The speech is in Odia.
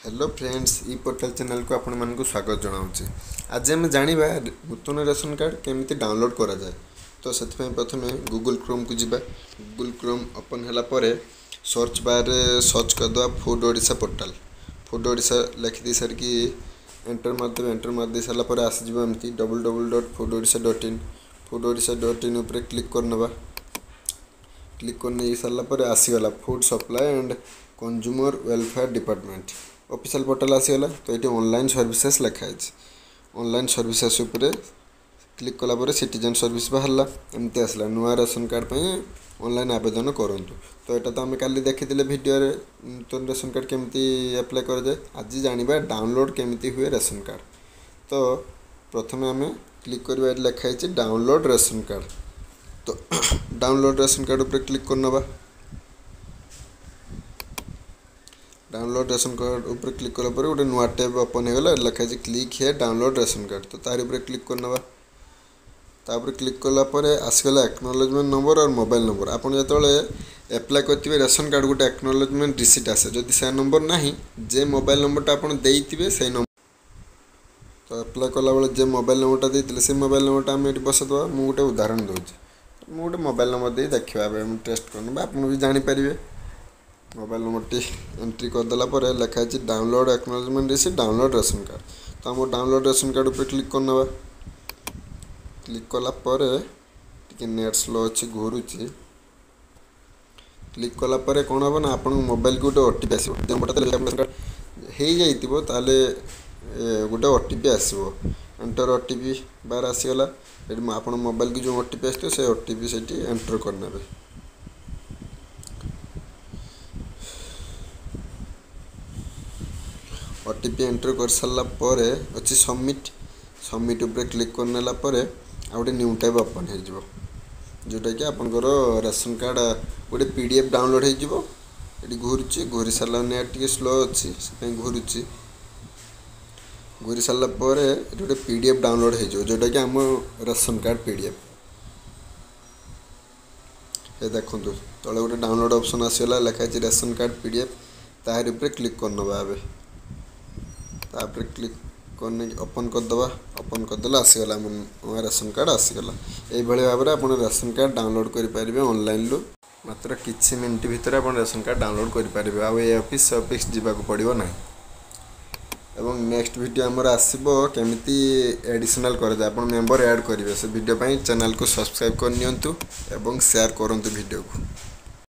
ହ୍ୟାଲୋ ଫ୍ରେଣ୍ଡସ୍, ଇ ପୋର୍ଟାଲ୍ ଚ୍ୟାନେଲ୍କୁ ଆପଣମାନଙ୍କୁ ସ୍ୱାଗତ ଜଣାଉଛି। ଆଜି ଆମେ ଜାଣିବା ନୂତନ ରେସନ୍ କାର୍ଡ଼ କେମିତି ଡାଉନଲୋଡ଼୍ କରାଯାଏ। ତ ସେଥିପାଇଁ ପ୍ରଥମେ ଗୁଗୁଲ୍ କ୍ରୋମ୍କୁ ଯିବା। ଗୁଗୁଲ୍ କ୍ରୋମ୍ ଓପନ୍ ହେଲା ପରେ ସର୍ଚ୍ଚ ବାର୍ରେ ସର୍ଚ୍ଚ କରିଦେବା food Odisha portal. Food Odisha ଲେଖିଦେଇ ସାରିକି ଏଣ୍ଟର୍ ମାରିଦେବେ। ଏଣ୍ଟର୍ ମାରିଦେଇ ସାରିଲା ପରେ ଆସିଯିବ ଏମିତି ww.foododisha.in। Food Odisha dot in ଉପରେ କ୍ଲିକ୍ କରିନେବା। କ୍ଲିକ୍ କରିନେଇ ସାରିଲା ପରେ ଆସିଗଲା food supply and consumer welfare department official portal ଆସିଗଲା। ତ ଏଇଠି ଅନଲାଇନ୍ ସର୍ଭିସେସ୍ ଲେଖା ହେଇଛି। ଅନଲାଇନ୍ ସର୍ଭିସେସ୍ ଉପରେ କ୍ଲିକ୍ କଲା ପରେ ସିଟିଜେନ୍ ସର୍ଭିସ୍ ବାହାରିଲା। ଏମିତି ଆସିଲା, ନୂଆ ରେସନ୍ କାର୍ଡ଼ ପାଇଁ ଅନଲାଇନ୍ ଆବେଦନ କରନ୍ତୁ। ତ ଏଇଟା ତ ଆମେ କାଲି ଦେଖିଥିଲେ ଭିଡ଼ିଓରେ, ନୂତନ ରେସନ୍ କାର୍ଡ଼ କେମିତି ଆପ୍ଲାଏ କରାଯାଏ। ଆଜି ଜାଣିବା ଡାଉନଲୋଡ଼୍ କେମିତି ହୁଏ ରେସନ୍ କାର୍ଡ଼। ତ ପ୍ରଥମେ ଆମେ କ୍ଲିକ୍ କରିବା, ଏଠି ଲେଖା ହେଇଛି ଡାଉନଲୋଡ଼୍ ରେସନ୍ କାର୍ଡ଼। ତ ଡାଉନଲୋଡ଼୍ ରେସନ୍ କାର୍ଡ଼ ଉପରେ କ୍ଲିକ୍ କରିନେବା। ଡାଉନଲୋଡ଼୍ ରେସନ୍ କାର୍ଡ଼ ଉପରେ କ୍ଲିକ୍ କଲା ପରେ ଗୋଟେ ନୂଆ ଟ୍ୟାବ୍ ଓପନ୍ ହେଇଗଲା। ଏଠି ଲେଖା ହେଇଛି click here download ration card. ତ ତାରି ଉପରେ କ୍ଲିକ୍ କରିନେବା। ତାପରେ କ୍ଲିକ୍ କଲା ପରେ ଆସିଗଲା ଆକ୍ନୋଲେଜମେଣ୍ଟ ନମ୍ବର ଆଉ ମୋବାଇଲ୍ ନମ୍ବର। ଆପଣ ଯେତେବେଳେ ଆପ୍ଲାଏ କରିଥିବେ ରେସନ୍ କାର୍ଡ଼, ଗୋଟେ ଆକ୍ନୋଲେଜମେଣ୍ଟ ରିସିପ୍ଟ ଆସେ। ଯଦି ସେ ନମ୍ବର ନାହିଁ, ଯେ ମୋବାଇଲ୍ ନମ୍ବରଟା ଆପଣ ଦେଇଥିବେ ସେଇ ନମ୍ବର, ତ ଆପ୍ଲାଏ କଲାବେଳେ ଯେ ମୋବାଇଲ୍ ନମ୍ବରଟା ଦେଇଥିଲେ, ସେଇ ମୋବାଇଲ୍ ନମ୍ବରଟା ଆମେ ଏଠି ବସେଇଦେବା। ମୁଁ ଗୋଟେ ଉଦାହରଣ ଦେଉଛି। ମୁଁ ଗୋଟେ ମୋବାଇଲ୍ ନମ୍ବର ଦେଇ ଦେଖିବା ଏବେ, ଆମେ ଟେଷ୍ଟ କରିନେବା, ଆପଣ ବି ଜାଣିପାରିବେ। ମୋବାଇଲ୍ ନମ୍ବରଟି ଏଣ୍ଟ୍ରି କରିଦେଲା ପରେ ଲେଖା ହେଇଛି download acknowledgement receipt, download ration card. ତ ଆମ ଡାଉନଲୋଡ଼୍ ରେସନ୍ କାର୍ଡ଼ ଉପରେ କ୍ଲିକ୍ କରିନେବା। କ୍ଲିକ୍ କଲା ପରେ ଟିକେ ନେଟ୍ ସ୍ଲୋ ଅଛି, ଘୁରୁଛି। କ୍ଲିକ୍ କଲା ପରେ କ'ଣ ହେବ ନା, ଆପଣଙ୍କ ମୋବାଇଲକୁ ଗୋଟେ OTP ଆସିବ। ନମ୍ବରଟା ହେଇଯାଇଥିବ, ତାହେଲେ ଗୋଟେ OTP ଆସିବ। ଏଣ୍ଟର OTP ବାର ଆସିଗଲା। ଏଠି ଆପଣ ମୋବାଇଲକୁ ଯେଉଁ OTP ଆସିଥିବ, ସେ OTP ସେଇଠି ଏଣ୍ଟର କରିନେବେ। OTP enter କରିସାରିଲା ପରେ ଅଛି ସବମିଟ୍। ସବମିଟ୍ ଉପରେ କ୍ଲିକ୍ କରିନେଲା ପରେ ଆଉ ଗୋଟେ ନ୍ୟୁ ଟ୍ୟାବ୍ ଓପନ୍ ହେଇଯିବ, ଯେଉଁଟାକି ଆପଣଙ୍କର ରେସନ୍ କାର୍ଡ଼ ଗୋଟେ PDF download ହେଇଯିବ। ଏଠି ଘୁରୁଛି। ଘୁରି ସାରିଲା, ନେଟ୍ ଟିକେ ସ୍ଲୋ ଅଛି, ସେଥିପାଇଁ ଘୁରୁଛି। ଘୁରି ସାରିଲା ପରେ ଏଠି ଗୋଟେ PDF download ହେଇଯିବ, ଯେଉଁଟାକି ଆମ ରେସନ୍ କାର୍ଡ଼ PDF। ଏ ଦେଖନ୍ତୁ, ତଳେ ଗୋଟେ ଡାଉନଲୋଡ଼୍ ଅପସନ୍ ଆସିଗଲା, ଲେଖା ହେଇଛି ରେସନ୍ କାର୍ଡ଼ PDF। ତାହାରି ଉପରେ କ୍ଲିକ୍ କରିନେବା ଏବେ। ତାପରେ କ୍ଲିକ୍ କରିନେଇକି ଓପନ୍ କରିଦେବା। ଓପନ୍ କରିଦେଲେ ଆସିଗଲା ଆମ ନୂଆ ରେସନ୍ କାର୍ଡ଼ ଆସିଗଲା। ଏଇଭଳି ଭାବରେ ଆପଣ ରେସନ୍ କାର୍ଡ଼ ଡାଉନଲୋଡ଼୍ କରିପାରିବେ ଅନଲାଇନ୍ରୁ। ମାତ୍ର କିଛି ମିନିଟ୍ ଭିତରେ ଆପଣ ରେସନ୍ କାର୍ଡ଼ ଡାଉନଲୋଡ଼୍ କରିପାରିବେ, ଆଉ ଏ ଅଫିସ୍ ସେ ଅଫିସ୍ ଯିବାକୁ ପଡ଼ିବ ନାହିଁ। ଏବଂ ନେକ୍ସଟ ଭିଡ଼ିଓ ଆମର ଆସିବ କେମିତି ଏଡ଼ିସନାଲ୍ କରାଯାଏ, ଆପଣ ମେମ୍ବର ଆଡ଼୍ କରିବେ। ସେ ଭିଡ଼ିଓ ପାଇଁ ଚ୍ୟାନେଲକୁ ସବସ୍କ୍ରାଇବ୍ କରିନିଅନ୍ତୁ ଏବଂ ସେୟାର କରନ୍ତୁ ଭିଡ଼ିଓକୁ।